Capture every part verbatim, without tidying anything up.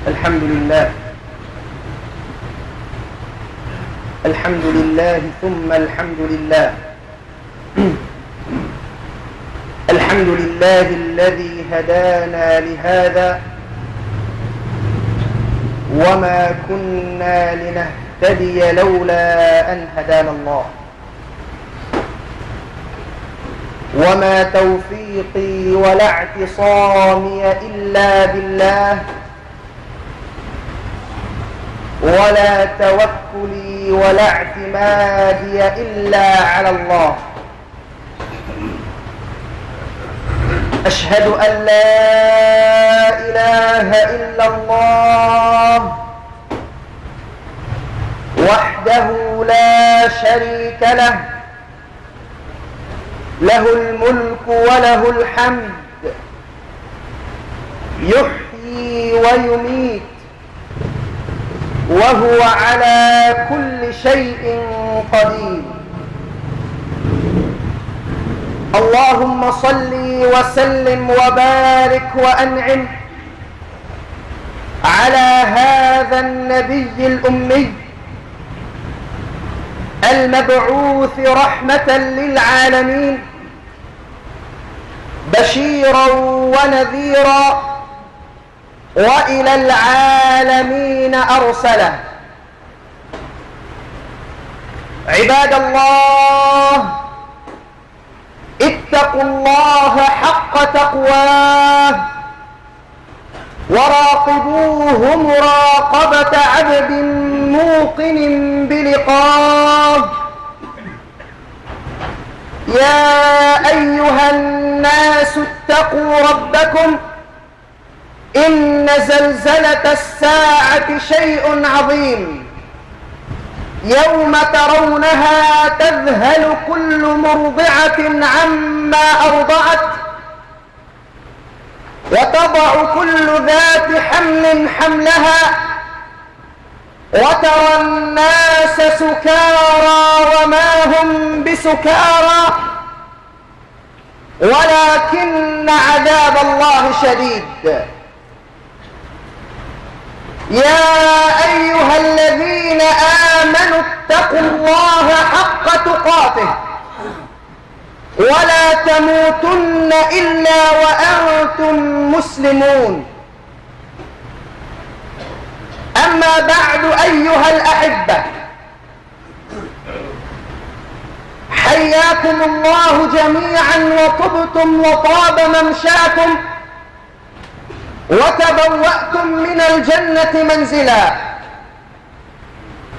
الحمد لله. الحمد لله ثم الحمد لله. الحمد لله الذي هدانا لهذا وما كنا لنهتدي لولا أن هدانا الله. وما توفيقي ولا اعتصامي إلا بالله، ولا توكلي ولا اعتمادي إلا على الله. أشهد أن لا إله إلا الله وحده لا شريك له، له الملك وله الحمد، يحيي ويميت، وهو على كل شيء قدير. اللهم صل وسلم وبارك وأنعم على هذا النبي الأمي المبعوث رحمة للعالمين، بشيرا ونذيرا، وإلى العالمين أرسله. عباد الله، اتقوا الله حق تقواه، وراقبوه مراقبة عبد موقن بلقاه. يا أيها الناس اتقوا ربكم، إن زلزلة الساعة شيء عظيم، يوم ترونها تذهل كل مرضعة عما أرضعت، وتضع كل ذات حمل حملها، وترى الناس سكارى وما هم بسكارى، ولكن عذاب الله شديد. يا أيها الذين آمنوا اتقوا الله حق تقاته ولا تموتن إلا وأنتم مسلمون. أما بعد، أيها الأحبة، حياكم الله جميعا وطبتم وطاب ممشاكم وتبوأتم من الجنة منزلا.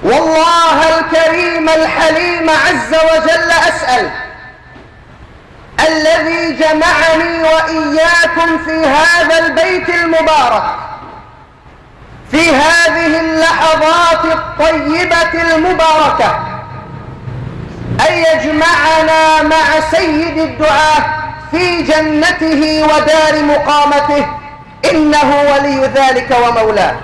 والله الكريم الحليم عز وجل أسأل، الذي جمعني وإياكم في هذا البيت المبارك، في هذه اللحظات الطيبة المباركة، أن يجمعنا مع سيد الدعاة في جنته ودار مقامته، إنه ولي ذلك ومولاه.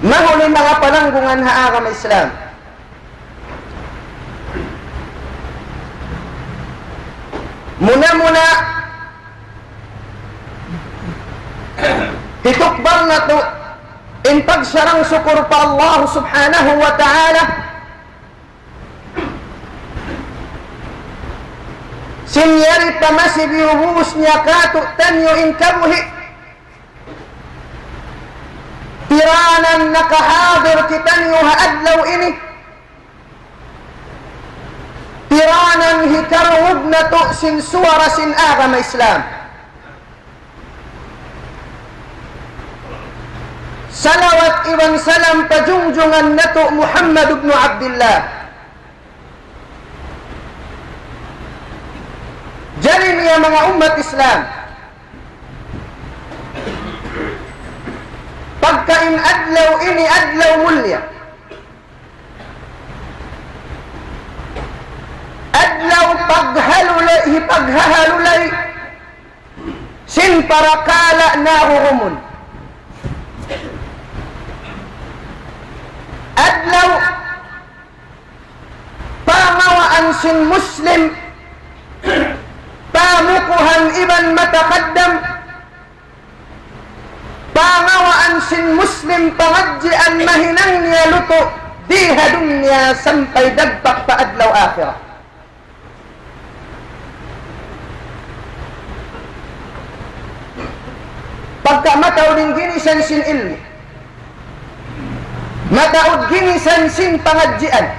Mahuli manga palanggungan ha agama Islam. Muna-muna, hitukbal natu' in pagsarang-sukur pa Allah Subhanahu wa Ta'ala, sin yari pa masi biyubus niya kātu'niyu in kabuhi'. Tiranan nakahadir kitaniyu ha adlaw ini. Tiranan hikarungug natu' sin suwara sin agama Islam. Salawat iban salam pa junjungan natu' Muhammad ibn Abdillah. Jari niya manga ummat Islam, pagka in adlaw ini adlaw mulliya, adlaw paghalulay, hipaghahalulay sin parakala' nahuhumun. Adlaw sin Muslim, pamukuhan iban matakaddam, pangawaan sin Muslim pangadjian mahinang niya lutu' di ha dunya sampay dagpak pa adlaw akhirat. Pagka mataud in ginisan sin ilmu', mataud ginisan sin pangadjian,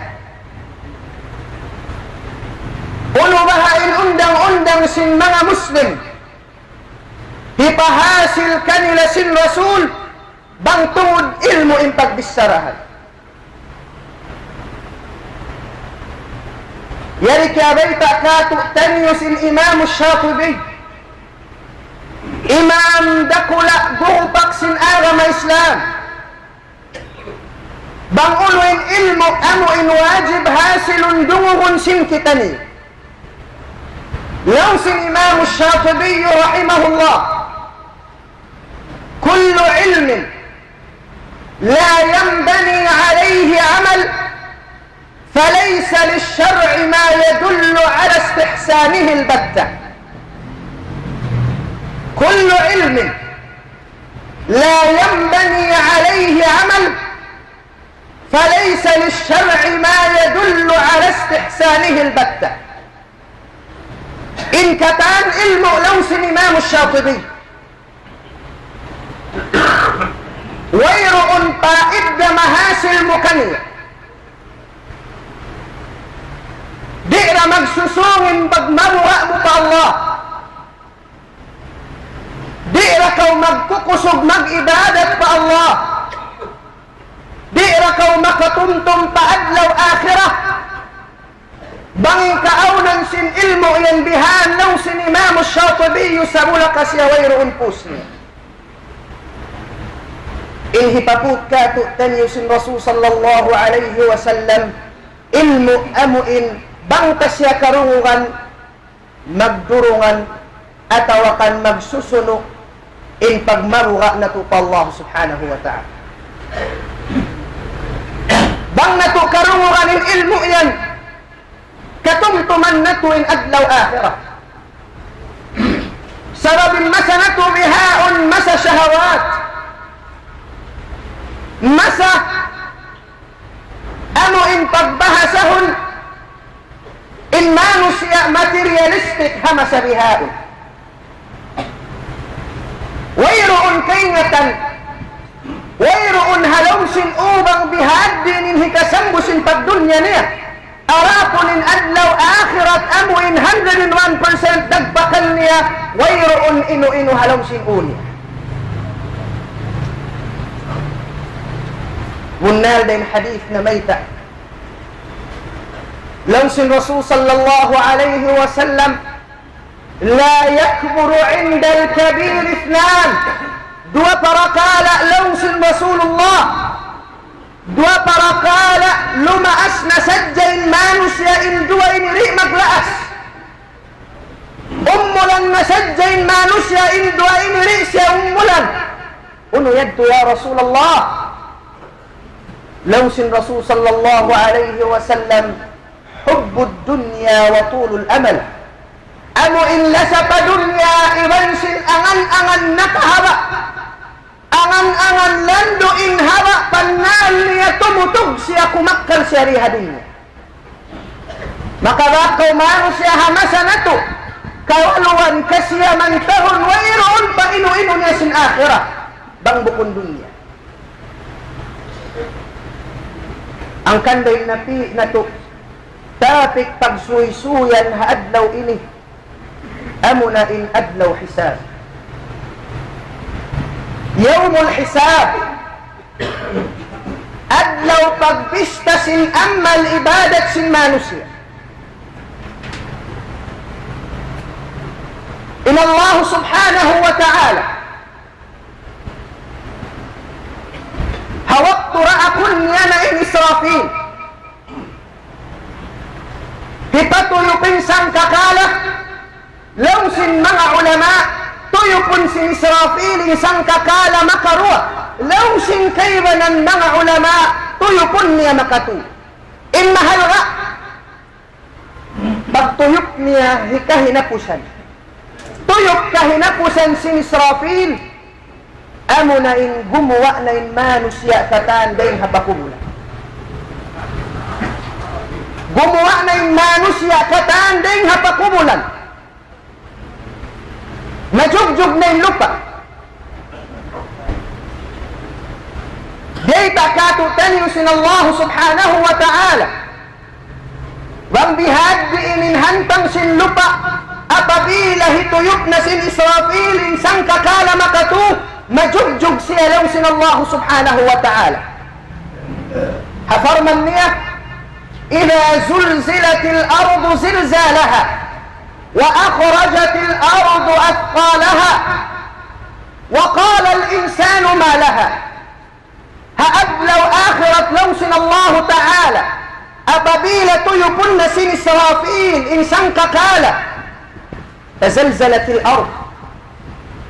unu baha' in undang-undang sin manga Muslim hipahasil kanila sin Rasul, bang tungud ilmu' in pagbicharahan. Yari kiyabayta' kātu'niyu sin Imam Shatibi, imam dakula' gurupak sin agama Islam. Bang unu in ilmu' amu in wajib hasilun dungugun sin kitaniyu. Laung sin Imam Shatibi rahimahullah, كل علم لا ينبني عليه عمل فليس للشرع ما يدل على استحسانه البتة. كل علم لا ينبني عليه عمل فليس للشرع ما يدل على استحسانه البتة. In katan ilmu' laung sin Imam Shatibi, wayruun paidda mahasil mu kaniya. Di' da magsusung in pagmabuga' mu pa Allah. Di' da kaw magkukusug mag-ibadat pa Allah. Di' da kaw makatumtum pa adlaw akhirat. Bang in kaawnan sin ilmu' yan bihan laung sin Imam Shatibi, sabula ka siya wayruun pus niya. In hipaput kātu'niyu sin Rasul sallallahu alayhi wasallam, ilmu' amu in bang ta siya karungugan, magdurungan, atawa kan magsusunu' in pagmabuga' natu' pa Allah Subhanahu wa Ta'ala. Bang natu' karungugan in ilmu' yan, katumtuman natu' in adlaw akhirat. Sabab in masa natu' bihaun masa shahawat, masa amu in pagbahasahun in manusiya' materialistic ha masa bihaun. Wayruun kaingatan, wayruun ha lawm sin ubang bihaddi in hikasambu sin pagdunya niya. Adapun in adlaw akhirat amu in hundred and one percent dagpakan niya, wayruun inu-inu ha lawm sin ū niya. Bunnal da in hadith namayta'. Laung sin Rasul sallallahu alayhi wasallam, لا يكبر عند الكبير اثنان. Duwa parakala' laung sin Rasulullah. Duwa parakala' lumaas na sadja in manusiya' in duwa ini di' maglaas. Umulan na sadja in manusiya' in duwa ini di' siya umulan. Unu yadtu ya Rasulullah? Laung sin Rasul sallallahu alayhi wasallam, حب الدنيا وطول الأمل. Amu in lasa pa dunya iban sin angan-angan nakahaba'. Angan-angan landu' in haba' pannal niya tumutug siya kumakkal siya di ha dunya. Maka bang kaw manusiya' ha masa natu', kawaluan ka siya mantahun wayruun pa inu-inu niya sin akhirat. Bang bukun dunya. Hangkan da in napi' natu' topic pagsuysuyan ha adlaw ini, amuna in adlaw hisab. Yawmul hisab. Adlaw pagbista sin amal ibadat sin manusiya'. In Allah subhanahu wa ta'ala, ha waktu raakun niya na in Israfil, hipatuyup in sangkakala, laung sin manga ulama, tuyupun sin Israfil in sangkakala makaruwa, laung sin kaibanan manga ulama, tuyupun niya makatu. In mahalga', pagtuyup niya hikahinapusan. Tuyup kahinapusan sin Israfil, amuna in gumuwa' na in manusiya' katan dayn ha pakubulan. Gumuwa' na in manusiya' katan dayn ha pakubulan. Majugjug na in lupa'. Diyata katu' taniyu sin Allah subhanahu wa ta'ala. Bang bihaddi in hantang sin lupa', apabila hituyup na sin Israfil in sangkakala makatu, majugjug siya laung sin Allah subhanahu wa ta'ala. Ha parman niya, إذا زلزلت الأرض زلزالها وأخرجت الأرض أثقالها وقال الإنسان ما لها. Ha adlaw akhirat laung sin Allahu Ta'ala, apabila tuyupun na sin Israfil in sangkakala, تزلزلت الأرض.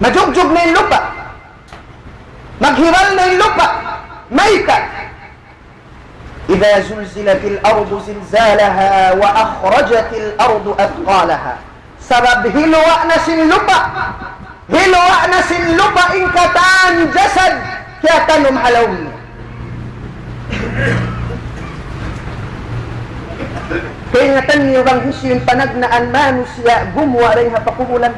Majugjug na in lupa'. Maghibal na in lupa'. Mayta'? إذا زلزلت الأرض زلزالها وأخرجت الأرض أثقالها. Sabab hiluwa' na sin lupa', hiluwa' na sin lupa' in katan jasad kiyatanum ha lawm niya. Kaingatan niyu bang hisiyu in panagnaan manusiya' gumuwa' dayn ha pakubulan?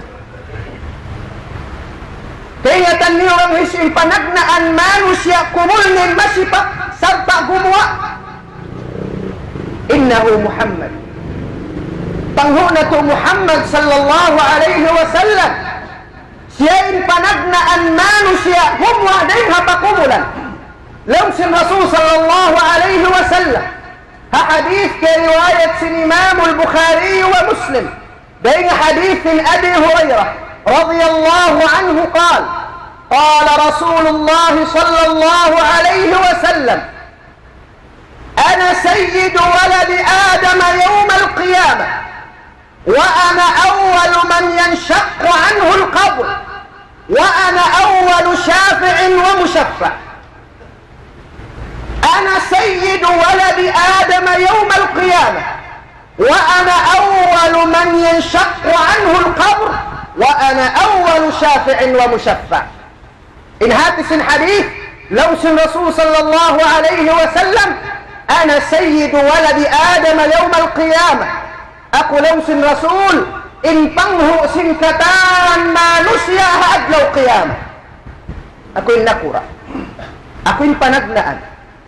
Kaingatan niyu bang hisiyu in panagnaan manusiya' kubul niya masipak sarta' gumuwa'? إنه محمد. Panghu' natu' Muhammad sallallahu alayhi wasallam. Siya in panagnaan manusiya' gumuwa' dayn ha pakubulan. Laung sin Rasul sallallahu alayhi wasallam. Ha hadith kiyariwayat sin Imam al-Bukhari wa Muslim. Dayn ha hadith sin Abi Hurairah radiyallahu anhu قال: قال رسول الله صلى الله عليه وسلم: أنا سيد ولد آدم يوم القيامة، وأنا أول من ينشق عنه القبر، وأنا أول شافع ومشفع. أنا سيد ولد آدم يوم القيامة، وأنا أول من ينشق عنه القبر، وأنا أول شافع ومشفع. In hati sin hadith, laung sin Rasul sallallahu alayhi wasallam, أنا سيد ولد آدم يوم القيامة. Aku laung sin Rasul, in panghu' sin katan manusiya' ha adlaw qiyamah. Aku in nakura'. Aku in panagnaan.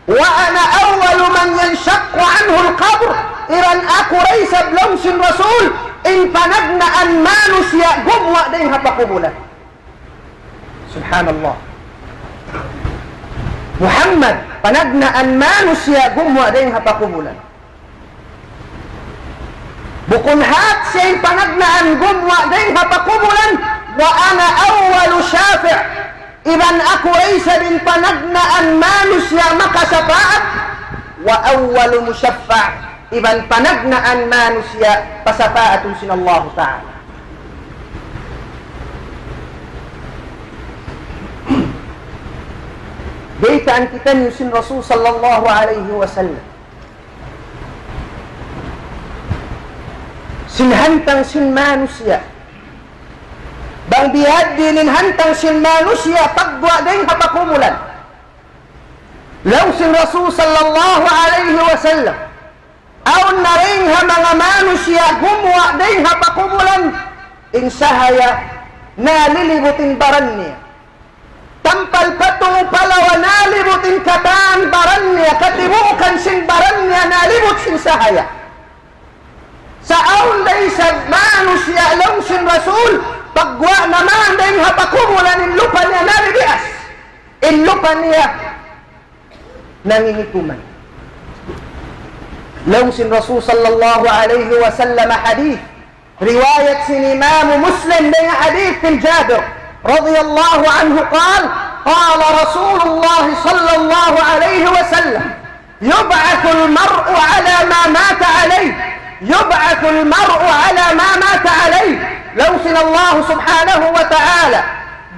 وأنا أول من ينشق عنه القبر. Iban aku da isab laung sin Rasul, in panagnaan manusiya' gumuwa' dayn ha pakubulan. Subhanallah. Muhammad, panagnaan manusiya' gumuwa' dayn ha pakubulan. Bukun hat siya in panagnaan gumuwa' dayn ha pakubulan, وأنا أول شافع. Iban aku da isab in panagnaan manusiya' makasapaat, وأول مشفع. Iban panagnaan manusiya' pasapaatun sin Allahu Ta'ala. Baytaan kitaniyu sin Rasul sallallahu alayhi wasallam. Sin hantang sin manusiya'. Bang biyadiin in hantang sin manusiya' pagguwa' dayn ha pakubulan. Laung sin Rasul sallallahu alayhi wasallam, awn na dayn ha manga manusiya' gumuwa' dayn ha pakubulan, in sahaya nalilibut in baran niya. Tampal pa tuu pa lawa nalibut in katan baran niya, katibuukan sin baran niya nalibut sin sahaya. Sa' awn da isab manusiya' laung sin Rasul, pagguwa' naman dayn ha pakubulan in lupa' niya nalibias. In lupa' niya nangingituman. Laung sin Rasul sallallahu alayhi wasallam hadith, riwayat sin Imam Muslim dayn ha hadith sin Jabir radiyallahu anhu قال: قال رسول الله صلى الله عليه وسلم: يبعث المرء على ما مات عليه. يبعث المرء على ما مات عليه. Laung sin Allah subhanahu wa ta'ala,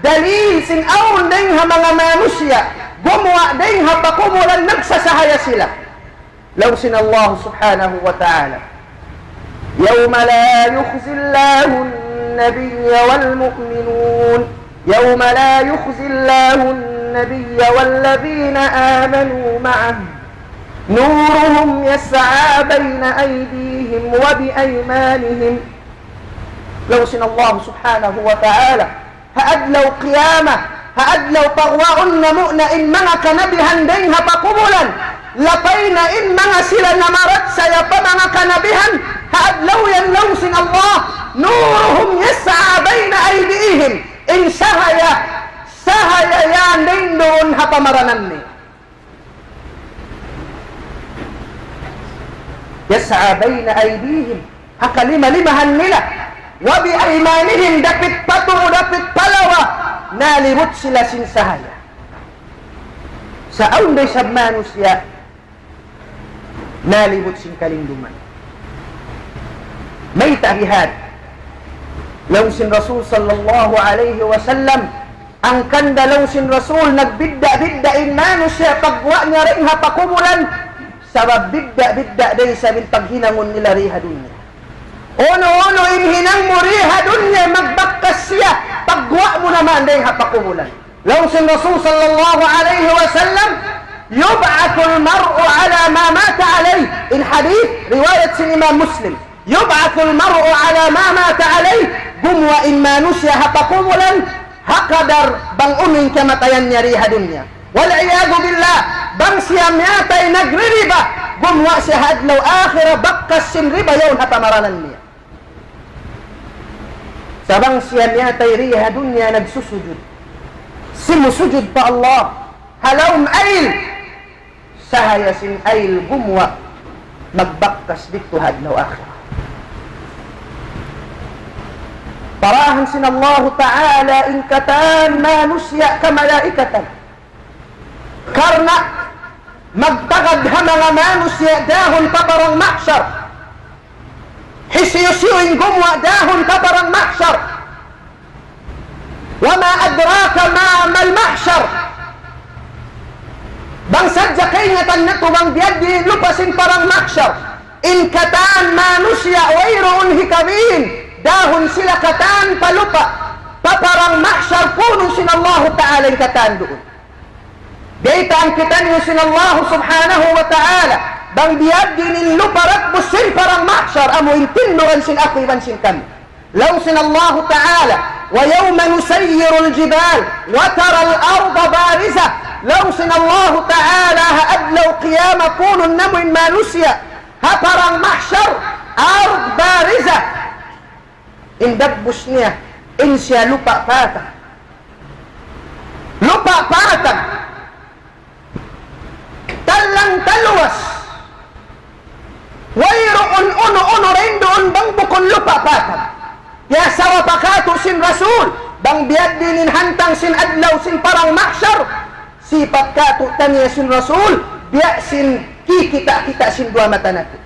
dalil sin awn dayn ha manga manusiya', gumuwa' dayn ha pakubulan nagsasahaya sila. Laung sin Allah subhanahu wa ta'ala, يوم لا يخزي الله النبي والمؤمنون، يوم لا يخزي الله النبي والذين آمنوا معه، نورهم يسعى بين أيديهم وبأيمانهم. Laung sin Allah subhanahu wa ta'ala, ha adlaw qiyamah, ha adlaw pagguwaun namu' na in manga kanabihan dayn ha pakubulan, lapay na in manga sila namarachaya pa manga kanabihan, ha adlaw yan laung sin Allah, نورهم يسعى بين أيديهم, in sahaya, sahaya yan dayn duun ha pamaranan nila. يسعى بين أيديهم, ha kalima-limahan nila. وبأيمانهم, dapit pa tuu, dapit pa lawa, nalibut sila sin sahaya. Sa' awn da isab manusiya' nalibut sin kalinduman. Mayta' bihadtu? Laung sin Rasul sallallahu alayhi wasallam, hangkan da laung sin Rasul, nagbidda'-bidda' in manusiya' pagguwa' niya dayn ha pakubulan, sabab bidda'-bidda' da isab in paghinangun nila di ha dunya. Unu-unu in hinang mu di ha dunya, magbakkas siya, pagguwa' mu naman dayn ha pakubulan. Laung sin Rasul sallallahu alayhi wasallam, يبعث المرء على ما مات عليه. In hadith, riwayat sin Imam Muslim. يبعث المرء على ما مات عليه. Gumuwa' in manusiya' ha pakubulan, ha kadar bang unu in kamatayan niya di ha dunya. والعياذ بالله, bang siya miyatay nagririba, gumuwa' siya ha adlaw akhirat, bakkas sin riba yaun ha pamaranan niya. Sa' bang siya miyatay di ha dunya nagsusujud, simusujud pa Allah, ha lawm ayl, sahaya sin ayl gumuwa', magbakkas didtu ha adlaw akhirat. Parahan sin Allahu Ta'ala in katan manusiya' kamalaikatan. Karna' magtagad ha manga manusiya' dahun pa parang mahsar. Hisiyu-siyu in gumuwa' dahun pa parang mahsar. وما أدراك ما، ما المحشر. Bang sadja kaingatan natu' bang biya' diin in lupa' sin parang mahsar. In katan manusiya' wayruun hikabin, dahun sila katan pa lupa', pa parang mahsar, punun sin Allahu Ta'ala in katan duun. Biyaytaan kitaniyu sin Allah subhanahu wa ta'ala, bang biya' diin in lupa' dagbus sin parang mahsar, amu in tindugan sin aku iban sin kamu. Laung sin Allahu Ta'ala, ويوم نسير الجبال وترى الأرض بارزة. Laung sin Allahu Ta'ala, ha adlaw qiyamah punun namu' in manusiya', ha parang mahsar, ard barizah. In dagbus niya, in siya lupa' patag. Lupa' patag. Tallang taluwas. Wayruun unu-unu dayn duun bang bukun lupa' patag. Piyasawa pa katu' sin Rasul, bang biya' diin in hantang sin adlaw sin parang mahsar, sipat katu' taniya sin Rasul, biya' sin kikita'-kita' sin duwa mata natu'.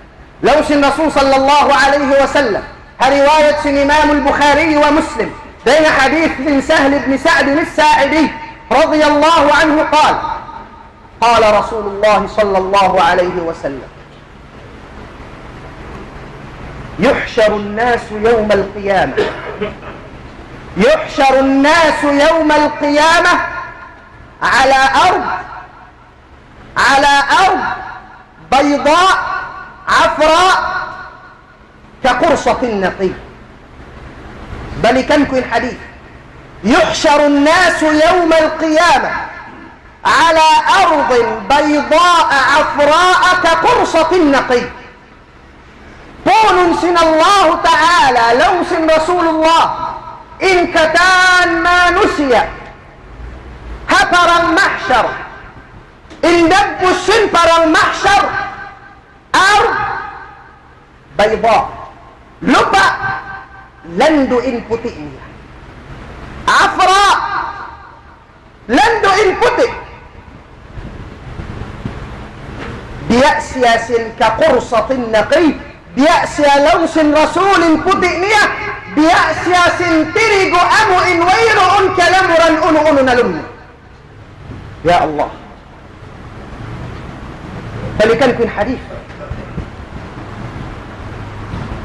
Laung sin Rasul sallallahu alayhi wasallam, ha riwayat sin Imam al-Bukhari wa Muslim, dayn ha hadith sin Sahl ibn Sa'd as-Sa'idi, radiyallahu anhu, قال، قال رسول الله صلى الله عليه وسلم، يحشر الناس يوم القيامة، يحشر الناس يوم القيامة على أرض، على أرض بيضاء عفراء كقرصة النقي. Balikan ku in hadith. يحشر الناس يوم القيامة على أرض بيضاء عفراء كقرصة النقي. Punun sin Allahu Ta'ala, laung sin Rasulullah, in katan manusiya' ha parang mahsar, in dagbus sin parang mahsar, ard bayda, lupa' landu' in puti' niya. Afra, landu' in puti'. Biya' siya sin كقرصة النقي. Biya' siya laung sin Rasul in puti' niya. Biya' siya sin tirigu amu in wayruun kalamuran unu-unu na lummi'. Ya Allah. Balikan ku in hadith.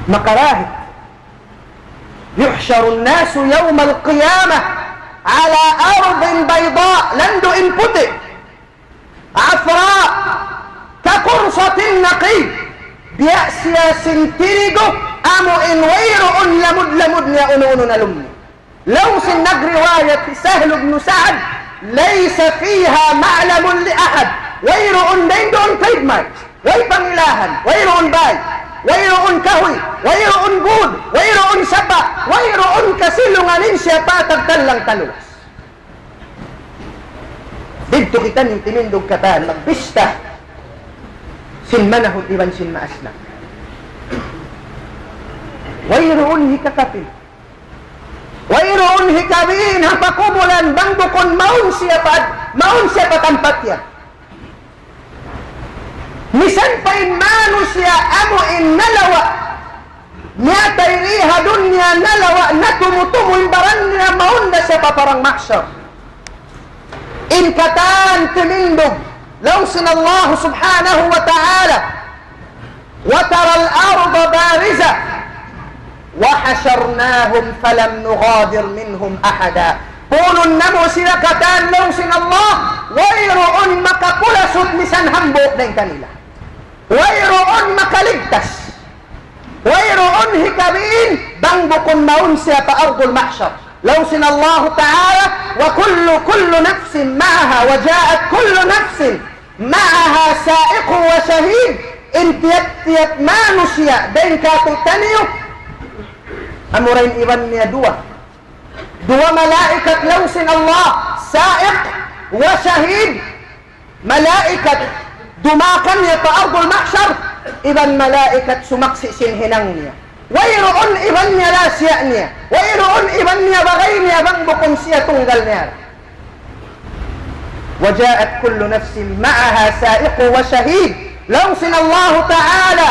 Makarahit. يحشر الناس يوم القيامة على أرض بيضاء, landu' in puti', عفراء كقرصة النقي, biya' siya sin tirigu, amu in wayruun lamud-lamud niya unu-unu na lummi. Laung sin nagriwayat hi Sahl ibn Sa'd, ليس فيها معلم لأحد. Wayruun dayn duun trademark. Way pangilahan, wayruun bay, wayruun kahuy, wayruun gud, wayruun sapa', wayruun kasilungan in siya pa tagtallang taluwas. Didtu kitaniyu timindug katan magbista sin manahut iban sin maas na. Wayruun hikakapin. Wayruun hikabiin ha pakubulan bang bukun mawn siya pa, mawn siya pa tampat yan. Misan pa in manusiya' amu in nalawa' niya dayri ha dunya, nalawa' na tumutumu in baran niya, mawn da siya pa parang mahsyar. In katan timindug, laung sin Allah subhanahu wa ta'ala, وترى الأرض بارزة وحشرناهم فلم نغادر منهم أحدا. Punun namu' sila katan laung sin Allah, wayruun makapulasut misan hambuuk dayn kanila. Wayruun makaligtas. Wayruun hikabiin bang bukun mawn siya pa ardul mahsyar. Laung sin Allah ta'ala, وكل, كل نفس معها, وجاءت كل نفس معها سائق وشهيد, in tiyap-tiyap manusiya' dayn kātu'niyu, amura in iban niya duwa. Duwa malaikat laung sin Allah, sa'iq wa shahid, malaikat dumakan niya pa ardul mahsyar, iban malaikat sumaksi' sin hinang niya. Wayruun iban niya lasiya' niya. Wayruun iban niya bagay niya bang bukun siya tunggal niya. وجاءت كل نفس معها سائق وشهيد. Laung sin Allahu Ta'ala,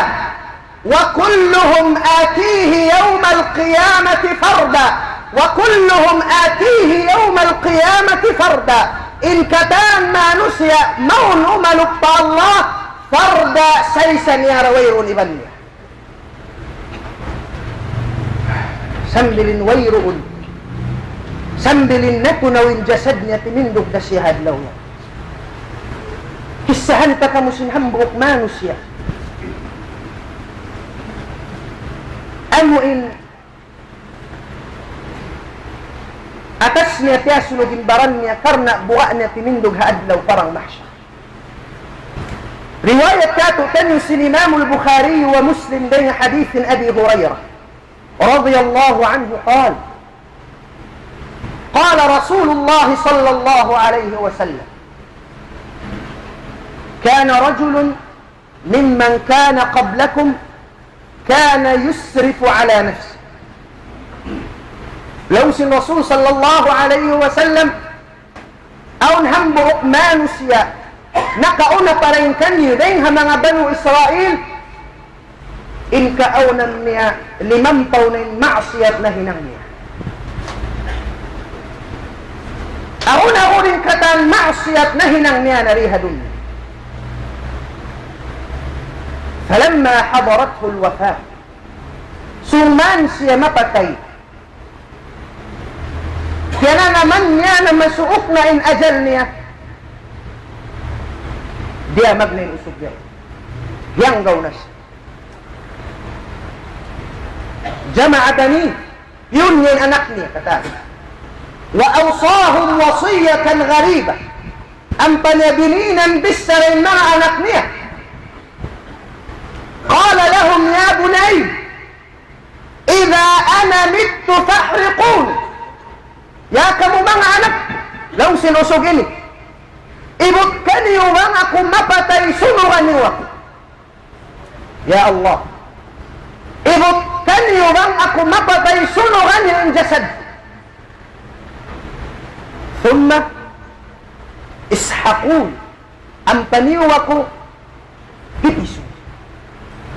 وكلهم آتيه يوم القيامة فردا. وكلهم آتيه يوم القيامة فردا. In katan manusiya' mawn umalup pa Allah, farda, sa-isa niya ra wayruun iban niya. Sambil in wayruun. Sambil in natunaw in jasad niya, timindug da siya ha adlaw yan. Kissahan ta kamu sin hambuuk manusiya'. Amu in atas niya tiyasulug in baran niya karna' buga' niya timindug ha adlaw parang mahsyar. Riwayat kātu'niyu sin Imam al-Bukhari wa Muslim dayn ha hadith Abi Hurairah radiyallahu anhu qal, قال رسول الله صلى الله عليه وسلم، كان رجل ممن كان قبلكم كان يسرف على نفسه. Laung sin Rasul sallallahu alayhi wasallam, awn hambuuk manusiya' nakauna pa dayn kaniyu, dayn ha manga Banu Israil, in kaawnan niya, limampaw na in maksiyat nahinang niya. Awn-awn in katan maksiyat nahinang niya na di ha dunya. فلما حضرته الوفاة, summan siya mapatay, kiyananaman niya na masuuk na in ajal niya, diyamag na in usug niya. Diyanggaw na siya. جمع بنيه, piyun niya in anak niya, katan. وأوصاهم وصية غريبة. Ampa niya bininan bichara in manga anak niya. قال لهم: يا بني، إذا أنا مت فاحرقوني. Ya kamu manga anak, laung sin usug ini, ibut kaniyu bang aku mapatay, sunugan niyu aku. Ya Allah. Ibut kaniyu bang aku mapatay, sunugan niyu in jasad. ثم اسحقوني. Ampa niyu aku pipisu.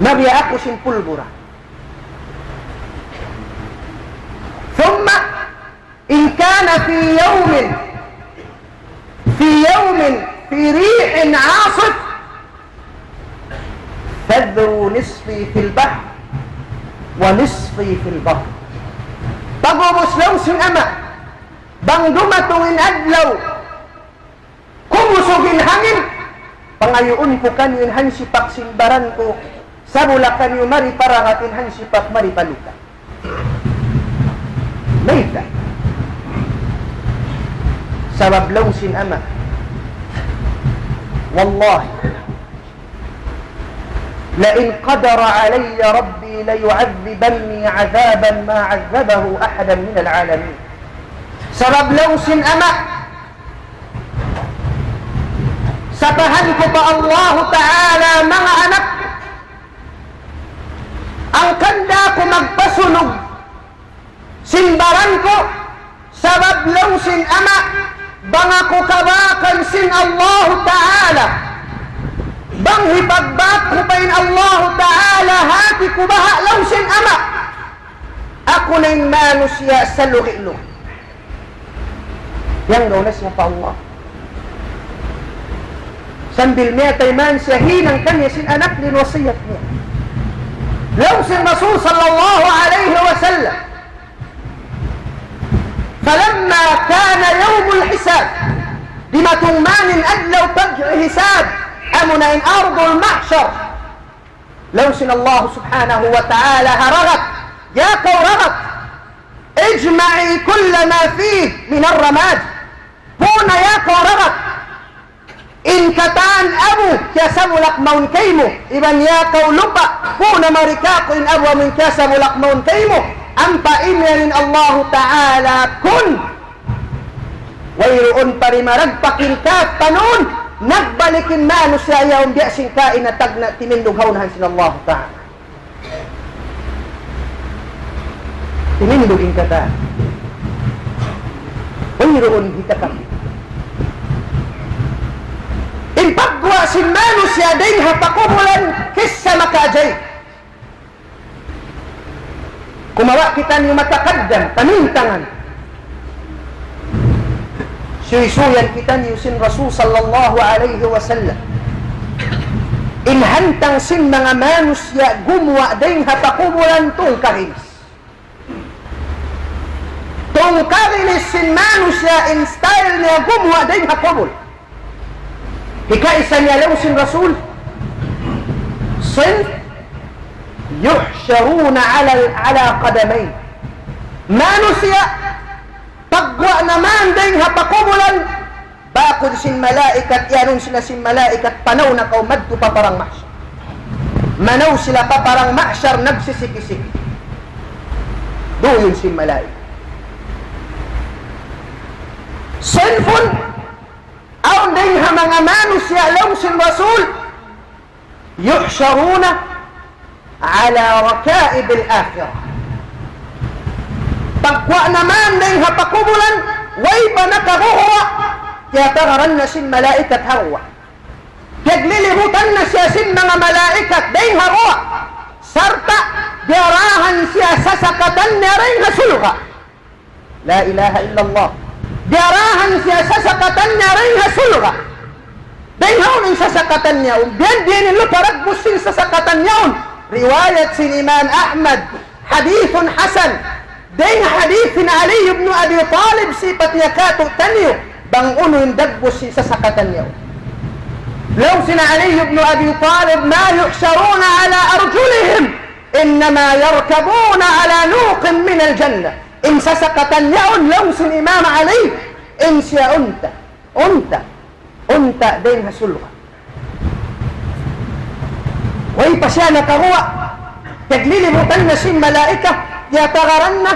Mabiya' aku sin pulbura. ثم إن كان في يوم، في يوم في ريح عاصف، فاذروا نصفي في البحر، ونصفي في البر. Pag'ubus laung sin ama', bang dumatung in adlaw, kumusug in hangin, pangayuun ku kaniyu in hansipak sin baran ku, sabulak kaniyu mari pa dagat, in hansipak mari pa lupa'. Mayta'? Sabab laung sin ama', والله لئن قدر علي ربي ليعذبني عذابا ما عذبه أحدا من العالمين. Sabab laung sin ama', sapahan ku pa Allahu Ta'ala manga anak, hangkan da aku magpasunug sin baran ku, sabab laung sin ama', bang aku kabakan sin Allahu Ta'ala, bang hipagbak ku pa in Allahu Ta'ala hati ku baha', laung sin ama', aku na in manusiya' salugi'-lugi'. Iyanggaw na siya pa Allah. Sambil miyatay man siya, hinang kaniya sin anak niya in wasiyat niya. Laung sin Rasul sallallahu alayhi wasallam, فلما كان يوم الحساب, dimatung man in adlaw paghisab, amuna in ardul mahshar. Laung sin Allah subhanahu wa ta'ala ha dagat, ya kaw dagat, اجمعي كل ما فيه من الرماد. Puna ya kaw dagat in katan amu kiyasabulak mawn kaymu, iban ya kaw lupa', puna mari kāku' in amu amu in kiyasabulak mawn kaymu. Ampa imiyan in Allahu Ta'ala, كن. Wayruun pa di' maragpak in katan, nagbalik in manusiya' yaun biya' sin kaina tagna' timindug ha unahan sin Allahu Ta'ala. Timindug in katan. Wayruun hitakam. In pagguwa' sin manusiya' dayn ha pakubulan, kissa makaajaib. Kumawa' kitaniyu mataqaddam, pamintangan. Suysuyan kitaniyu sin Rasul sallallahu alayhi wasallam. In hantang sin manga manusiya' gumuwa' dayn ha pakubulan tungkarinis. Tungkarinis sin manusiya' in style niya gumuwa' dayn ha kubul. Hikaisa niya laung sin Rasul, صنف يحشرون على، على قدمين. Manusiya', pagguwa' na man dayn ha pakubulan, bakud sin malaikat, iyanun sila sin malaikat, panaw na kaw madtu pa parang mahshar. Manaw sila pa parang mahshar, nagsisiki-siki. Duyun sin malaikat. صنف, awn dayn ha manga manusiya' laung sin Rasul, يحشرون على ركائب الآخرة. Pagguwa' na man dayn ha pakubulan, way pa nakaruwa', tiyatagaran na sin malaikat ha ruwa'. Piyaglilibutan na siya sin manga malaikat dayn ha ruwa'. Sarta' diyarahan siya sasakatan niya dayn ha sulga'. La ilaha illallah. Diyarahan siya sasakatan niya dayn ha sulga'. Dayn ha unu in sasakatan niya yaun? Biya' diin in lupa dagbus sin sasakatan niya yaun? Riwayat sin Imam Ahmad. Hadithun hasan. Dayn ha hadith sin Ali ibn Abi Talib, sipat niya kātu'niyu. Bang unu in dagbus sin sasakatan niya yaun. Laung sin Ali ibn Abi Talib, ما يحشرون على أرجلهم إنما يركبون على نوق من الجنة. In sasakatan yaun laung sin Imam Ali, in siya unta', unta', unta' dayn ha sulga'. Way pa siya nakaruwa', piyaglilibutan na sin malaikat, tiyatagaran na.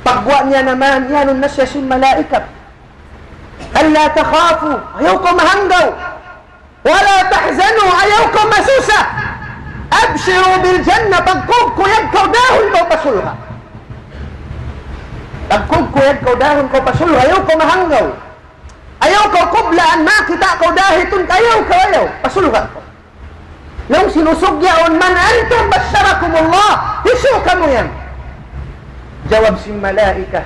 Pagguwa' niya na man, iyanun na siya sin malaikat. ألا تخافوا, ayaw kaw mahanggaw. ولا تحزنوا, ayaw kaw masusa. أبشروا بالجنة, pagkuyag-kuyag kaw, dahun kaw pa sulga'. Pagkuyag-kuyag kaw, dahun kaw pa sulga', ayaw kaw mahanggaw. Ayaw kaw kublaan, makakita' kaw dahitun, ayaw kaw, ayaw, pa sulga' kaw. Laung sin usug yaun, من أنتم بشركم الله, hisiyu kamu yan? Jawab sin malaikat,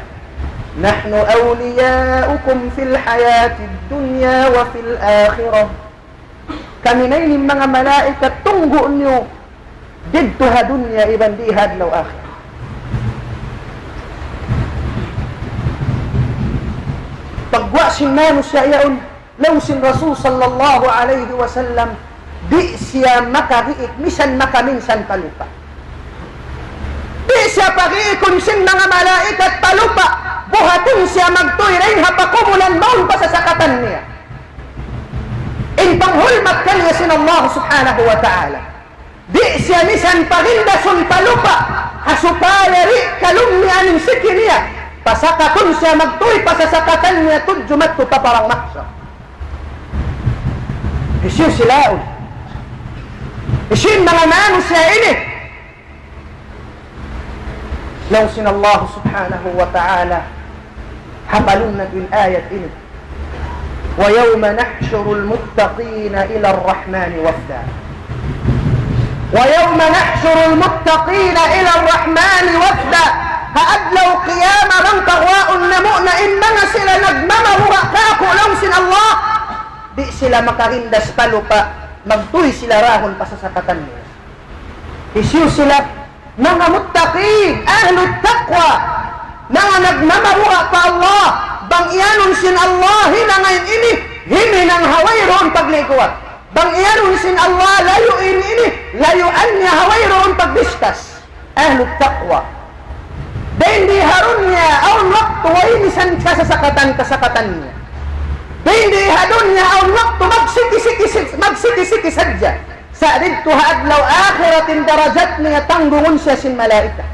نحن أولياؤكم في الحياة الدنيا وفي الآخرة. Kami na ini manga malaikat tunggu' niyu didtu ha dunya iban di ha adlaw akhirat. Pagguwa' sin manusiya' yaun, laung sin Rasul sallallahu alayhi wasallam, di' siya makariik misan makaminsan pa lupa'. Di' siya pariikun sin manga malaikat pa lupa', buhatun siya magtuy dayn ha pakumulan mawn pa sasakatan niya. In panghulmat kaniya sin Allah subhanahu wa ta'ala. Di' siya misan parindasun pa lupa', ha supaya di' kalummian in siki niya. Pasakatun siya magtuy pa sasakatan niya tudju madtu pa parang mahsar. Hisiyu sila yaun? Hisiyu in manga manusiya' ini? Laung sin Allah subhanahu wa ta'ala, hapalun natu' in ayat ini. ويوم نحشر المتقين إلى الرحمن وفدا. ويوم نحشر المتقين إلى الرحمن وفدا. Ha adlaw qiyamah bang pagguwaun namu' na in manga sila nagmamabuga' kāku' laung sin Allah, di' sila makarindas pa lupa', magtuy sila dahun pa sasakatan nila. Hisiyu sila? Manga muttaqin, ahlut taqwa, manga nagmamabuga' pa Allah. Bang iyanun sin Allah hinanga in ini, himinang ha wayruun pagliguwat. Bang iyanun sin Allah layui in ini, layuan niya ha wayruun pagbistas. Ahlut taqwa. Dayn di ha dunya awn waktu way misan kasasakatan-kasakatan niya. Dayn di ha dunya awn waktu magsiki-siki, magsiki-siki sadja. Sa' didtu ha adlaw akhirat in darajat niya tanggungun siya sin malaikat.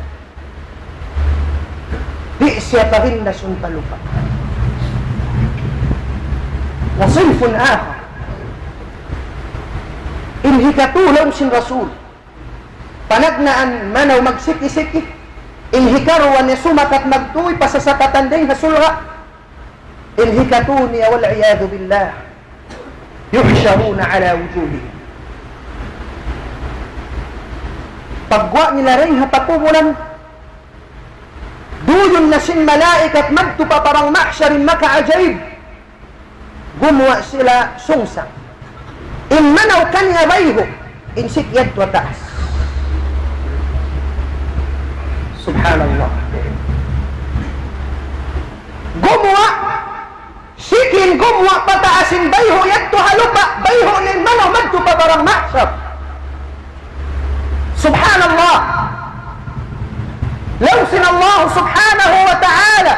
Di' siya parindasun pa lupa'. وصنف آخر. In hikatū laung sin Rasul. Panagnaan manaw magsiki-siki. In hikaruwa niya sumakat magtuy pa sasakatan dayn ha surga'. In hikatū niya, والعياذ بالله، يحشرون على وجوههم. Pagguwa' nila dayn ha pakumulan, duyun na sin malaikat madtu pa parang mahsar in makaajaib. Gumuwa' sila sungsang. In manaw kaniya bayhu', in siki yadtu ha taas. Subhanallah. Gumuwa', siki in gumuwa' pataas in bayhu' yadtu ha lupa', bayhu' na in manaw madtu pa parang mahsar. Subhanallah. Laung sin Allah subhanahu wa ta'ala,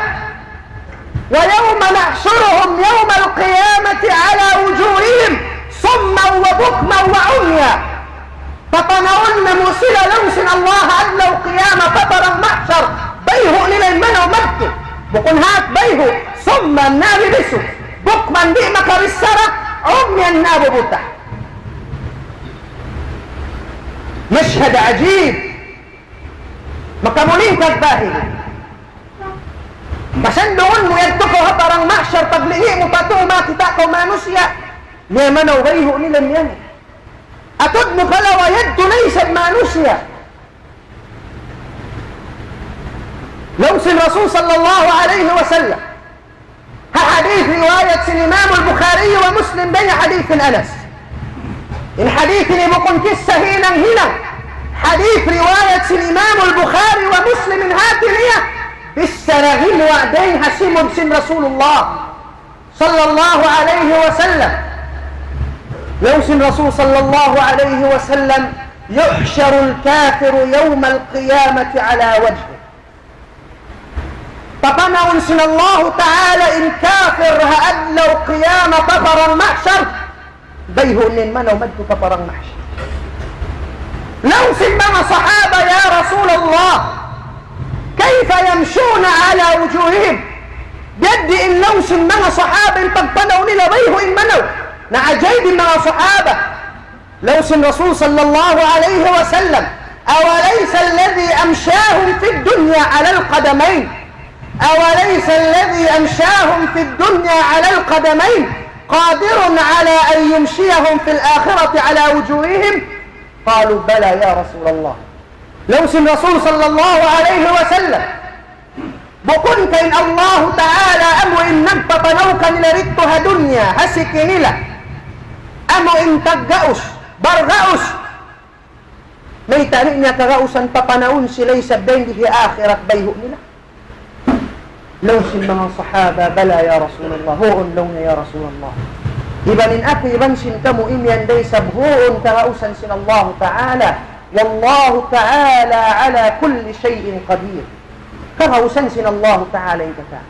ويوم نحشرهم يوم القيامة على وجوههم صما وبكما وعميا. Papanawun namu' sila laung sin Allah adlaw qiyamah pa parang mahsar, bayhu' nila in manaw madtu. Bukun hat bayhu', summan nabibisu, bukman di' makabichara, umyan nabubuta. مشهد عجيب. Makamulingkat bahi'. Pasandungun mu yadtu kaw ha parang mahsar, paglingi' mu pa tuu makakita' kaw manusiya'. Miyamanaw bayhu' nila miyan. Atud mu pa lawa yadtu na isab manusiya'. Laung sin Rasul sallallahu alayhi wasallam. Ha hadith riwayat sin Imam al-Bukhari wa Muslim dayn ha hadith sin Anas. In hadith ini bukun kissa hinang-hinang. Hadith riwayat sin Imam al-Bukhari wa Muslim in hati niya. Bichara gimuwa' dayn ha simud sin Rasulullah sallallahu alayhi wasallam. Laung sin Rasul sallallahu alayhi wasallam, يحشر الكافر يوم القيامة على وجهه. Papanawun sin Allahu Ta'ala in kafir ha adlaw qiyamah pa parang mahsar, bayhu' niya in manaw madtu pa parang mahsar. Laung sin manga sahaba, يا رسول الله، كيف يمشون على وجوههم؟ Biya' diin laung sin manga sahaba in pagpanaw nila bayhu' in manaw. Naajaib in manga sahaba. Laung sin Rasul sallallahu alayhi wasallam, أوليس الذي أمشاهم في الدنيا على القدمين، أوليس الذي أمشاهم في الدنيا على القدمين قادر على أن يمشيهم في الآخرة على وجوههم؟ قالوا بلى يا رسول الله. Laung sin Rasul sallallahu alayhi wasallam, bukun ka in Allahu Ta'ala amu in nagpapanaw kanila didtu ha dunya, ha siki nila, amu in taggaus, bargaus, na Kita' niya kagausan pa panaun sila isab dayn di ha akhirat bayhu' nila. Laung sin manga sahaba, "Bala ya Rasulullah, huun laung niya ya Rasulullah. Iban in aku, iban sin kamu imiyan da isab huun kagausan sin Allahu Ta'ala. Wallahu Ta'ala ala kulli shay'in qadir." Kagausan sin Allahu Ta'ala in katan.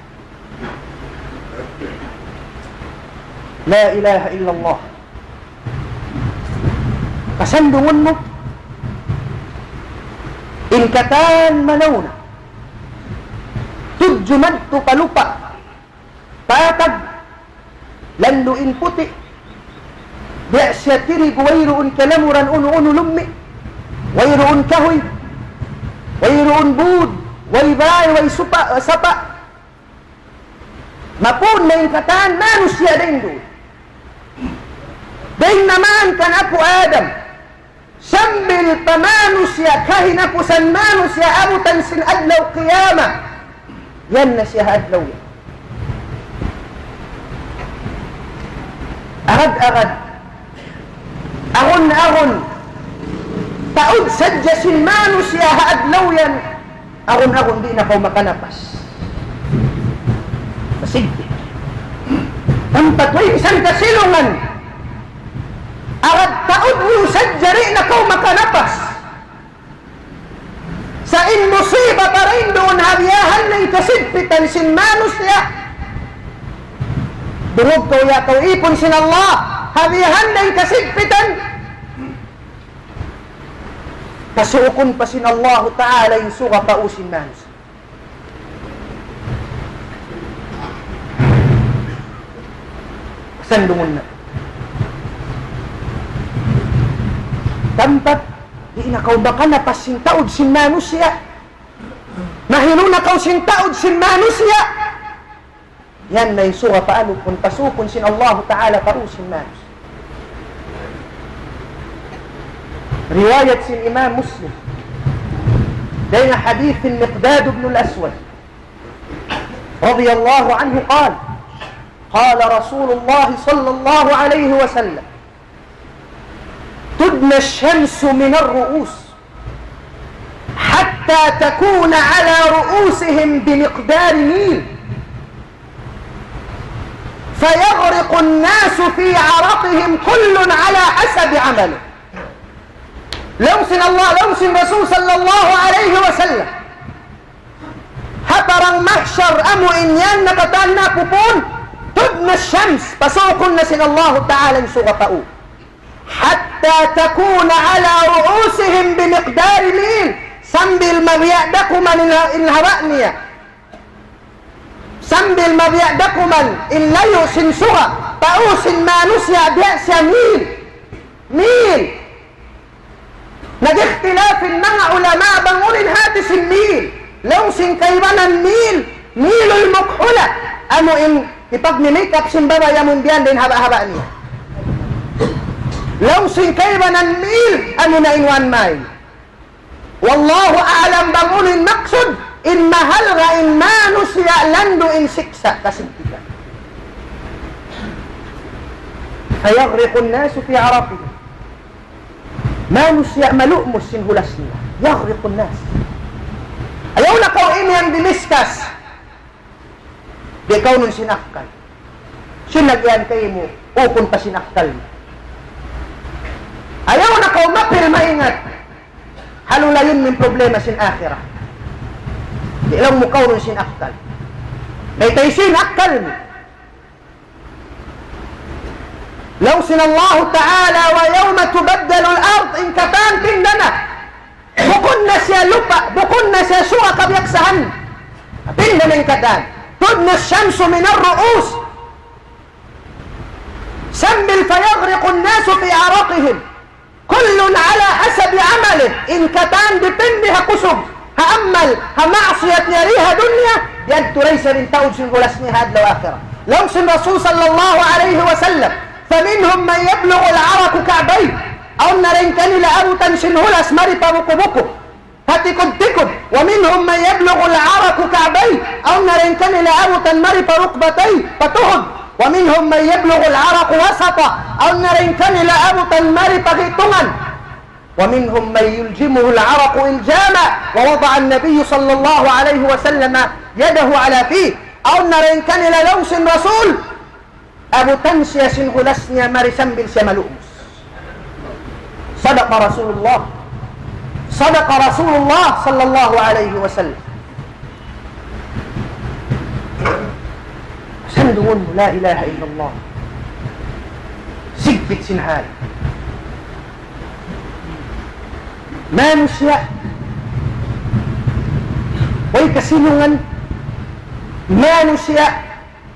La ilaha illallah. Kasandungun mu. In katan manaw na. Tudju madtu pa lupa'. Patag. Landu' in puti'. Biya' siya tirigu wayruun kalamuran unu-unu lummi'. Wayruun kahuy. Wayruun būd. Way bāy, way supa-, sapa'. Mapun na in katan manusiya' dayn duun. Dayn na man kan Apu' Adam. Sambil pa manusiya', kahinapusan manusiya', abutan sin adlaw qiyamah. Yan na siya ha adlaw yan. Agad-agad. Agun-agun. Taud sadja sin manusiya' ha adlaw yan. Agun-agun di' na kaw makanapas. Sige. Tampat way misan kasilungan. Agad taud mu sadja di' na kaw makanapas. Sa' in musiba pa rin duun ha biyahan na in kasigpitan sin manusiya'. Dungug kaw ya kaw ipun sin Allah. Ha biyahan na in kasigpitan. Pasuukun pa sin Allahu Ta'ala in suga pa u sin manusiya'. Sandungun na. Tampat, di' na kaw makanapas sin taud sin manusiya'. Mahilu na kaw sin taud sin manusiya'. Yan na in suga pa alupun, pasuukun sin Allahu Ta'ala pa u sin manusiya'. Riwayat sin Imam Muslim. Dayn ha hadith Miqdad ibn al-Aswad. رضي الله عنه قال، قال رسول الله صلى الله عليه وسلم، تدنى الشمس من الرؤوس حتى تكون على رؤوسهم بمقدار ميل، فيغرق الناس في عرقهم كل على حسب عمله. Laung sin Allah, laung sin Rasul sallallahu alayhi wasallam. Ha parang mahshar amu in yan na katan na pupun, tudna shams, pasuukun na sin Allahu Ta'ala in suga pa u. حتى تكون على رؤوسهم بمقدار ميل. Sambil mabiya' da kuman in, in haba' niya. Sambil mabiya' da kuman in layu' sin suga pa u sin manusiya' biya' siya mil. Mil. Nag-ikhtilaf in manga ulama bang unu in hati sin mil. Laung sin kaibanan mil, milul mukhula. Amu in hipagmi-makeup sin babai amu in biyan da in haba'-haba' niya. Laung sin kaibanan mil, amu na in one mile. Wallahu a'lam bang unu in maksud, in mahalga' in manusiya' landu' in siksa' kasigpitan. فيغرق الناس في عرقهم. Manusiya' malumus sin hulas nila. يغرق الناس. Ayaw na kaw imiyan dimiskas. Di' kaw nun sin akkal. Sin lagi' yan kaymu, ukun pa sin akkal mu. Ayaw na kaw mapil maingat. Halulayun mu in problema sin akhirat. Di' laung mu kaw nun sin akkal. Mayta' sin akkal mu. Laung sin Allahu Ta'ala, ويوم تبدل الأرض, in katan pinda na. Bukun na siya lupa', bukun na siya suga kabiyaksahan. Pinda na in katan. تدنى الشمس من الرؤوس. Sambil فيغرق الناس في عرقهم. كل على حسب عمله. In katan dipindi ha kusug, ha amal, ha maksiyat niya di ha dunya, yadtu da isab in taud sin hulas niya ha adlaw akhirat. Laung sin Rasul sallallahu alayhi wasallam, فمنهم من يبلغ العرق كعبيه. Awn na dayn kanila abutan sin hulas mari pa buku-buku. Pa tikud-tikud. ومنهم من يبلغ العرق كعبيه. Awn na dayn kanila abutan mari pa ركبتيه, pa tuhud. ومنهم من يبلغ العرق وسطه. Awn na dayn kanila abutan mari pa gitungan. ومنهم من يلجمه العرق إلجاما، ووضع النبي صلى الله عليه وسلم يده على فيه. Awn na dayn kanila laung sin Rasul, abutan siya sin hulas niya mari sambil siya malumus. صدق رسول الله. صدق رسول الله صلى الله عليه وسلم. Sandungun mu, la ilaha illallah. Sigpit sin hal. Manusiya'. Way kasinungan. Manusiya'.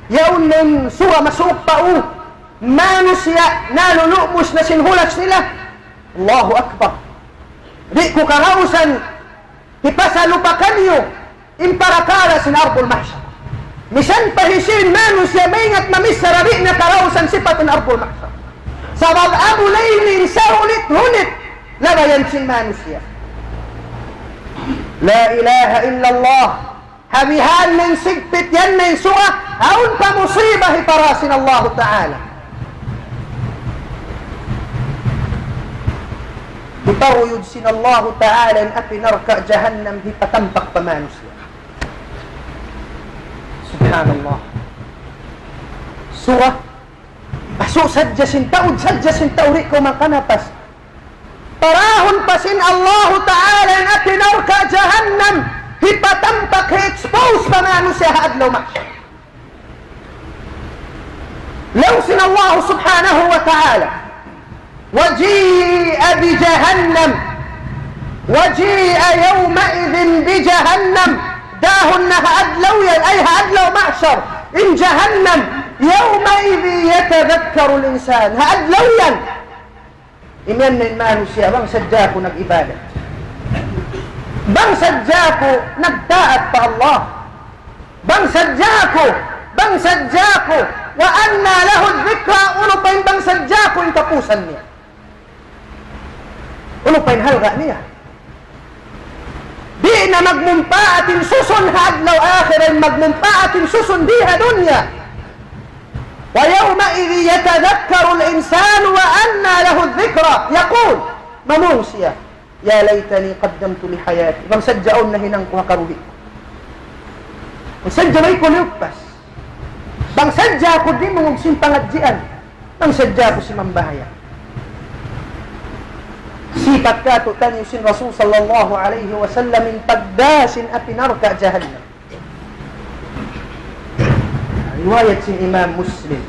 Yaun na in suga masuuk pa u. Manusiya' nalulumus na sin hulas nila. Allahu Akbar. Di' ku kagausan hipasalupa kaniyu in parakala' sin Ardul Mahshar. Misan pa hisiyu in manusiya' maingat mamichara, di' niya kagausan sipat in Ardul Mahshar. Sabab amu na ini in sahunit-hunit labayan sin manusiya'. La ilaha illallah. Ha bihan na in sigpit yan na in suga, awn pa musiba hipara sin Allahu Ta'ala. Hiparuyud sin Allahu Ta'ala in api narka' jahannam hipatampak pa manusiya'. Subhanallah. Suga, pasu' sadja sin tau, sadja sin tau, di' kaw makanapas. Parahun pa sin Allahu Ta'ala in api narka' jahannam, hipatampak, hi-expose pa manusiya' ha adlaw mahshar. Laung sin Allah subhanahu wa ta'ala, وجيء بجهنم، وجيء يومئذ بجهنم. Dahun na ha adlaw yan, ay ha adlaw mahshar, in jahannam, يومئذ يتذكر الإنسان. Ha adlaw yan, imiyan na in manusiya', bang sadja aku nag-ibadat. Bang sadja aku nagtaat pa Allah. Bang sadja aku, bang sadja aku. وأنى له الذكرى, unu pa in bang sadja aku in kapusan niya. Unu pa in halga' niya. Di' na magmumpaat in susun ha adlaw akhirat, magmumpaat in susun di ha dunya. ويومئذ يتذكر الإنسان وأنى له الذكرى. يقول, mamung siya, يا ليتني قدمت لحياتي. Bang sadja awn nahinang ku ha karuhi ku. Bang sadja way ku liyupas. Bang sadja aku dimungug sin pangadjian. Bang sadja aku simambahayang. Sipat katu' taniyu sin Rasul sallallahu alayhi wasallam in pagdā sin api narka' jahannam. Riwayat sin Imam Muslim.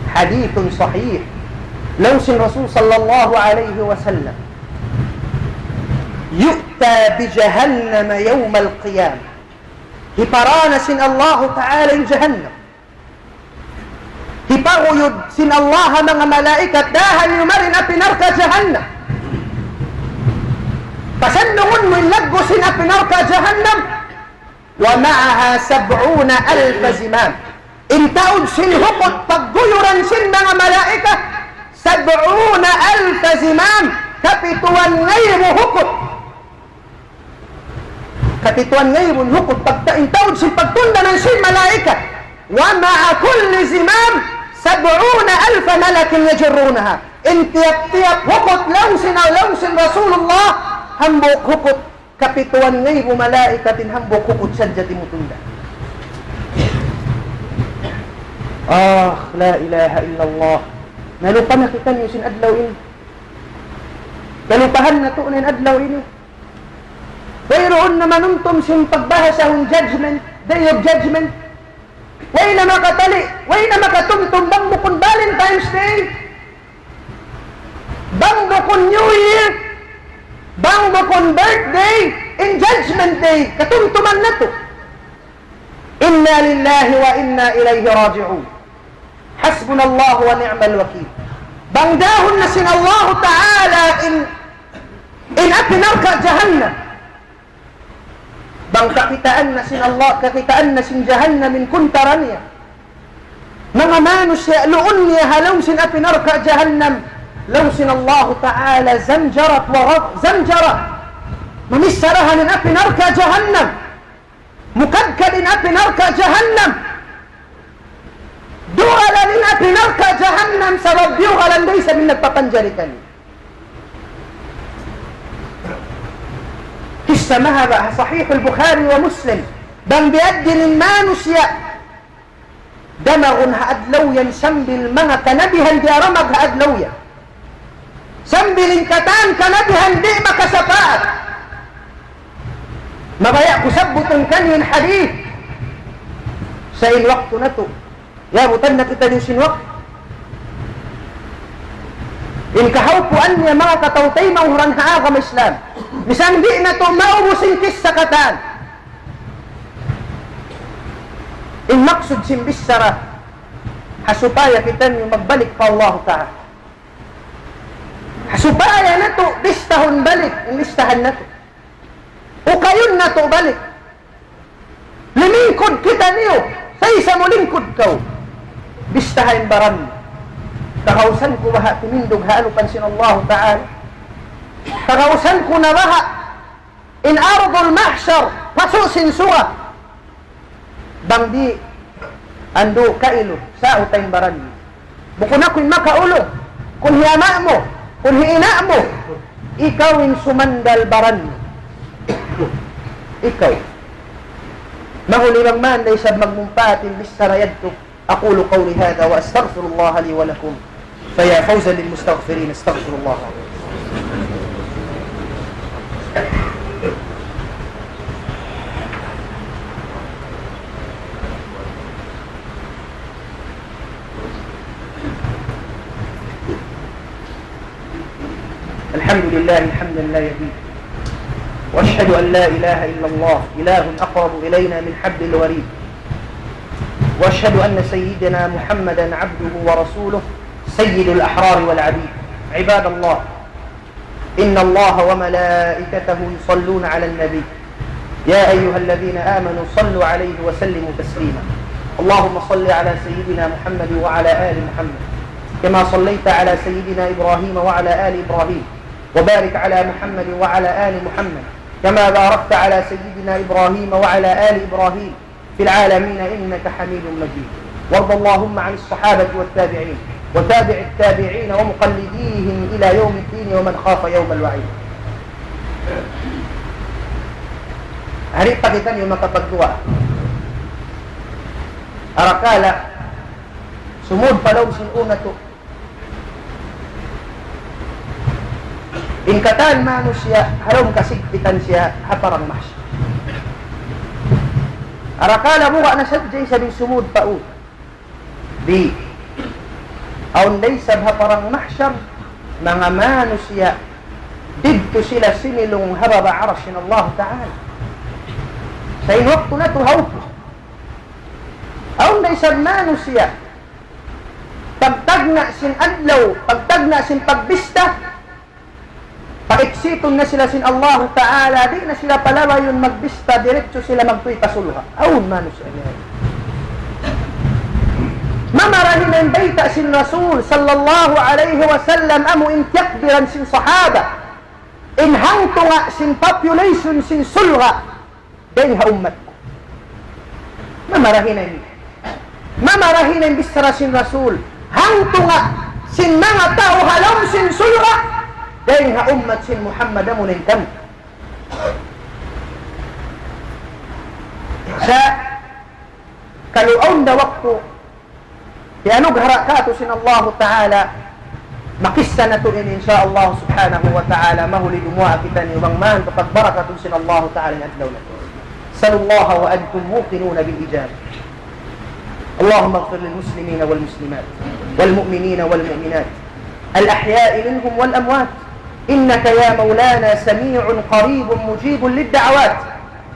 Hadithun sahih. Laung sin Rasul sallallahu alayhi wasallam, يؤتى بجهنم يوم القيامة. Hiparā na sin Allahu Ta'ala in jahannam. Hiparuyud sin Allah ha manga malaikat, dāhan niyu mari in api narka' jahannam. Pasandungun mu in laggu' sin api narka' jahannam. ومعها سبعون ألف زمام. In taud sin hukut pagguyuran sin manga malaikat, سبعون ألف زمام, kapituan ngaibu hukut. Kapituan ngaibu hukut pagta-, in taud sin pagtundanan sin malaikat. ومع كل زمام سبعون ألف ملك يجرونها. In tiyap-tiyap hukut laung sin, laung sin Rasulullah, hambuuk hukut kapituan ngaibu malaikat in hambuuk hukut sadja timutunda. Ah, la ilaha illallah. Nalupa na kitaniyu sin adlaw ini. Nalupahan natu' na in adlaw ini. Wayruun na manumtum sin pagbahasahun judgment, day of judgment. Way na makatali', way na makatumtum bang bukun Valentine's Day. Bang bukun New Year, bang bukun birthday, in Judgment Day, katumtuman natu'. إنا لله وإنا إليه راجعون. حسبنا الله ونعم الوكيل. Bang dāhun na sin Allahu Ta'ala in, in api narka' jahannam. Bang kakitaan na sin Allah, kakitaan na sin jahannam in kuntara niya. Manga manusiya', luun niya ha lawm sin api narka' jahannam. Laung sin Allahu Ta'ala, زمجرة وغ-، زمجرة. Mamissarahan in api narka' jahannam. Mukadkad in api narka' jahannam. Dugalan in api narka' jahannam sabab diyugalan da isab in nagpapanjari kaniya. Sa mahaba' ha Sahih al-Bukhari wa Muslim, bang biya' diin in manusiya' damagun ha adlaw yan sambil manga kanabihan diyaramag ha adlaw yan. Sambil in katan kanabihan di' makasapaat. Mabaya' ku sabbutun kaniyu in hadith. Sa' in waktu natu', yabutan na kitaniyu sin waktu. In kahawpuan niya manga kataw-taymanghuran ha agama Islam. Misan di' natu' maubus in kissa katan. In maksud sin bichara, ha supaya kitaniyu magbalik pa Allah Ta'ala. Ha supaya natu' bistahun balik in bistahan natu'. Ukayun natu' balik. Limingkud kitaniyu, sa' isa mu lingkud kaw. Bistaha in baran mu. Kagausan ku baha' timindug ha alupan sin Allah Ta'ala. Kagausan ku na baha' in ardul mahshar, pasu' sin suga. Bang di', andu' kailu, sa' uta in baran mu. Bukun aku in makaulung, kun hi ama' mu, kun hi ina' mu, ikaw in sumandal baran mu. Ikaw. Mahuli bang man da isab magmumpaat in bichara yadtu. أقول قولي هذا وأستغفر الله لي ولكم، فيا فوزا للمستغفرين، أستغفر الله. الحمد لله حمدا لا يبيد. وأشهد أن لا إله إلا الله، إله أقرب إلينا من حبل الوريد. وأشهد أن سيدنا محمدا عبده ورسوله، سيد الأحرار والعبيد. عباد الله، إن الله وملائكته يصلون على النبي، يا أيها الذين آمنوا صلوا عليه وسلموا تسليما. اللهم صل على سيدنا محمد وعلى آل محمد، كما صليت على سيدنا إبراهيم وعلى آل إبراهيم، وبارك على محمد وعلى آل محمد، كما باركت على سيدنا إبراهيم وعلى آل إبراهيم في العالمين إنك حميد مجيد. وارض اللهم عن الصحابة والتابعين وتابع التابعين ومقلديهم إلى يوم الدين ومن خاف يوم الوعيد. Hari pa kitaniyu makapagduwaa. Arakala', sumud pa lawm sin ū natu'. In katan manusiya', ha lawm kasigpitan siya, ha parang mahshar. Arakala' buga' na sadja isab in sumud pa ū. Di'. Awn da isab ha parang mahshar, manga manusiya', didtu sila similung ha baba' Arash sin Allah Ta'ala. Sa' in waktu natu' hawpu. Awn da isab manusiya', pagtagna' sin adlaw, pagtagna' sin pagbista, paiksitun na sila sin Allahu Ta'ala, di' na sila palabayun magbista, diretso sila magtuy pa surga'. Awn manusiya' niya. Mamarahi na in bayta' sin Rasul sallallahu alayhi wasallam amu in tiyakbiran sin sahaba. In hangtunga' sin population sin surga'. Dayn ha ummat ku. Mamarahi na in, mamarahi na in bichara sin Rasul. Hangtunga' sin manga tau ha lawm sin surga'. Dayn ha ummat sin Muhammad amu na in kamu. Sa' kalu awn da waktu, Iyanughara' kātu' sin Allahu Ta'ala, makissa natu' in, in sha Allah Subhanahu wa Ta'ala, mahuli dumuwaa kitaniyu bang man kapagbarakatun sin Allahu Ta'ala in adlaw natu'. سلوا الله وأنتم موقنون بالإجابة. اللهم اغفر للمسلمين والمسلمات والمؤمنين والمؤمنات الأحياء منهم والأموات إنك يا مولانا سميع قريب مجيب للدعوات.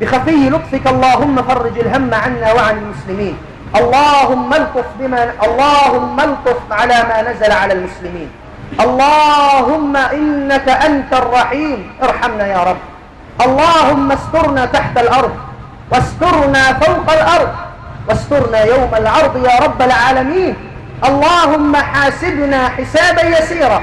بخفي لطفك اللهم فرج الهم عنا وعن المسلمين. اللهم الطف بما، اللهم الطف على ما نزل على المسلمين. اللهم إنك أنت الرحيم، ارحمنا يا رب. اللهم استرنا تحت الأرض، واسترنا فوق الأرض، واسترنا يوم العرض يا رب العالمين. اللهم حاسبنا حسابا يسيرا،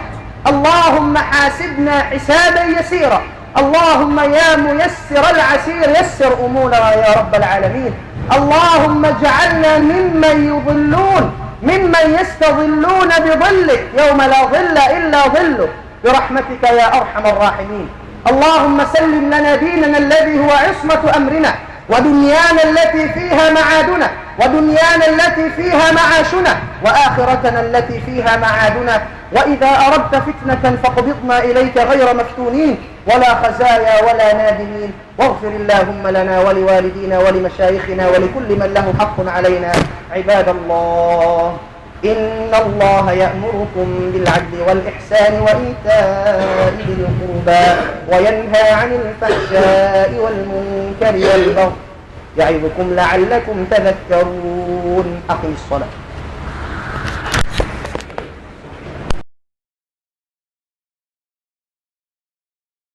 اللهم حاسبنا حسابا يسيرا. اللهم يا ميسر العسير يسر أمورنا يا رب العالمين. اللهم اجعلنا ممن يظلون، ممن يستظلون بظلك يوم لا ظل إلا ظلك برحمتك يا أرحم الراحمين. اللهم سلم لنا ديننا الذي هو عصمة أمرنا، ودنيانا التي فيها معادنا، ودنيانا التي فيها معاشنا، وآخرتنا التي فيها معادنا، وإذا أردت فتنة فاقبضنا إليك غير مفتونين، ولا خزايا ولا نادمين، واغفر اللهم لنا ولوالدينا ولمشايخنا ولكل من له حق علينا. عباد الله، إن الله يأمركم بالعدل والإحسان وإيتاء ذي القربى وينهى عن الفحشاء والمنكر والبغي يعظكم لعلكم تذكرون. أقم الصلاة.